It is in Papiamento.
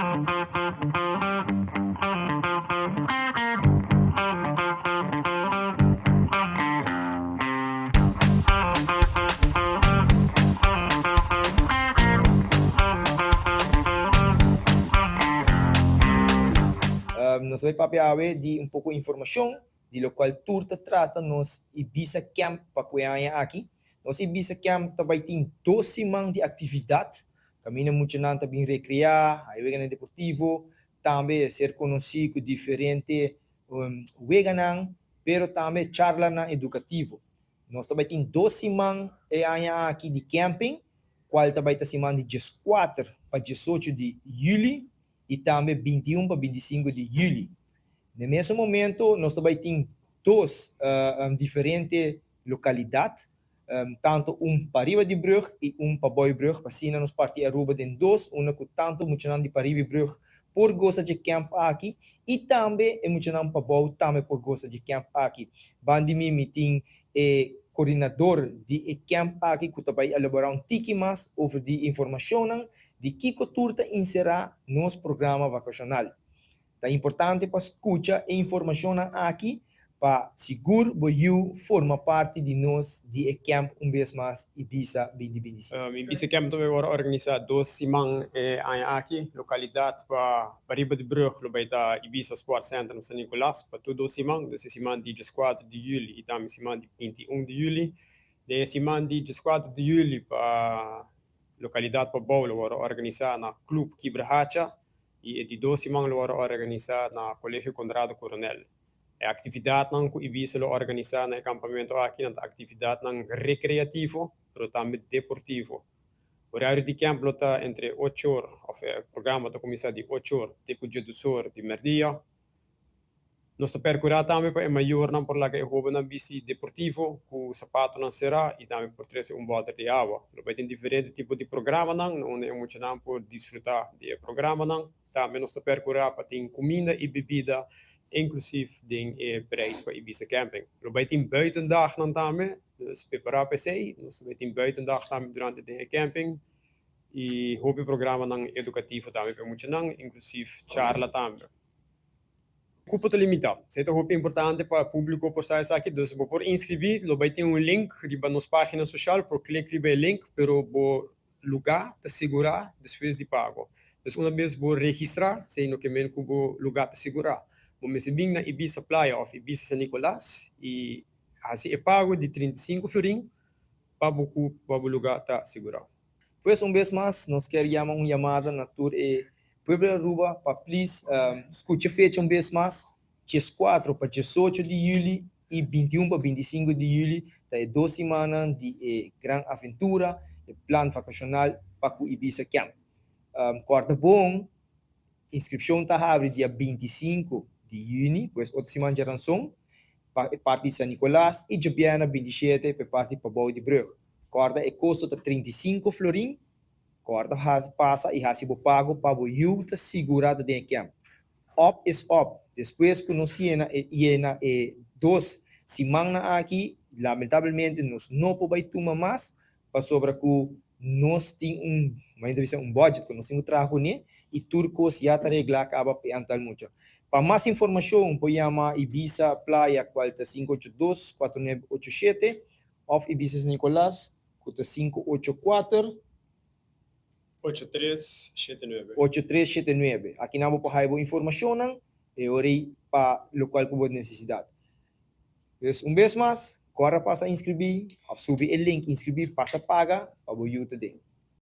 Nos ta bai papia awe di un poko informashon di lokual tur ta trata nos Ibiza Camp pa ku e aña aki. Nos Ibiza Camp ta bai tin dos siman di aktividat kaminda muchanan ta bin rekreá, hay weganan deportivo, tambe ser konosí ku diferente weganan, pero tambe charlanan edukativo. Nos ta bai tin dos siman e aña aki di camping, kual ta bai ta siman di dieskuater pa diesocho di yüli i tambe bintiun pa bintisinku di yüli. Na e mesun momento nos ta bai tin dos diferente lokalidat, tanto un pariba di brug i un pabou brug, pa asina nos parti Aruba den dos, unda ku tanto muchanan di pariba brug por gosa dje camp aki i tambe e muchanan pabou tambe por gosa dje camp aki. Ban di mi mi tin e koordinador di e camp aki ku ta bai elaborá un tiki mas over di informashonnan di kiko tur ta inserá nos programa vakashonal. Ta importante pa skucha e informashonnan aki pa sigur bo yu forma parti di nos di e camp un bes mas Ibiza 2025. Ibiza Camp ta bai wòrdu organisá dos siman e aña aki. Lokalidat pa pariba di brug lo bai ta Ibiza Sport Center na San Nicolas pa tur dos siman, dus e siman di dieskuater di yüli i tambe siman di 21 di yüli. Den e siman di dieskuater di yüli pa lokalidat pabou lo wòrdu organisá na Club Kibrahacha i e di dos siman lo wòrdu organisá na Colegio Conrado Coronel. E aktividatnan ku Ibiza lo organisá na e kampamentu aki nan ta aktividatnan rekreativo pero tambe deportivo. Horario di kèmp lo ta entre ocho or òf e programa ta kuminsá di ocho or te ku djedus or di mèrdia. Nos ta perkurá tambe pa e mayornan por laga e hóbennan bisti deportivo ku sapatonan será i tambe por trese un bòter di awa. Lo bai tin diferente tipo di programanan na unda e muchanan por disfrutá di e programanan. Tambe nos ta perkurá pa tin kuminda i bebida inklusief den e prijs pa Ibiza Camping. Lo bai tin buitendagnan tambe, dus prepará pa esei. Nos ta bai tin buitendag tambe durante den e camping i hopi programanan edukativo tambe pa e muchanan, inklusief charla tambe. Kupo ta limitá. Esei ta hopi importante pa públiko por sa esaki. Dus bo por inskribí, lo bai tin un link riba nos página sosial, por klik riba e link, pero bo lugá ta sigurá despues di pago. Dus una bes bo registrá, esei no ke men ku bo lugá ta sigurá. Bo mester bin na Ibiza Playa òf Ibiza San Nicolas i hasi e pago di 35 florin pa bo ku pa bo lugá ta sigurá. Pues un bes mas nos kier yama un yamada na tur e Pueblo di Aruba pa please scucha fecha un bes mas, 14 pa 18 di juli y 21 pa 25 di juli ta e dos simannan di e gran aventura, e plan vacacional pa cu Ibiza Camp. Corda bon, inscripcion ta habri dia 25 di juni, pues otro siman djaranson, pa e parti di San Nicolas y djabièrnè 27 pa e parti pabou di brug. Corda e costo ta 35 florin. Kòrda hasi pasa i hasi bo pago pa bo yu ta sigurá ta den e kèmp. Òp is òp. Despues ku nos yena e yena e dos simannan aki, lamentablemente nos no por bai tuma mas pasobra ku nos tin un, manera ta bisa, un budget ku nos tin ku traha kuné i tur kos ya ta reglá kaba pa e antal mucha. Pa mas informashon por yama Ibiza Playa kual ta 582 4987 òf Ibiza San Nicolas ku ta 584. 8379. 8379. Akinan bo por haya bo informashonnan e ora ei pa lokual ku bo nesesidat. Dus un bes mas, kòrda pasa inskribí òf subi e link inskribí pasa paga pa bo yu ta den.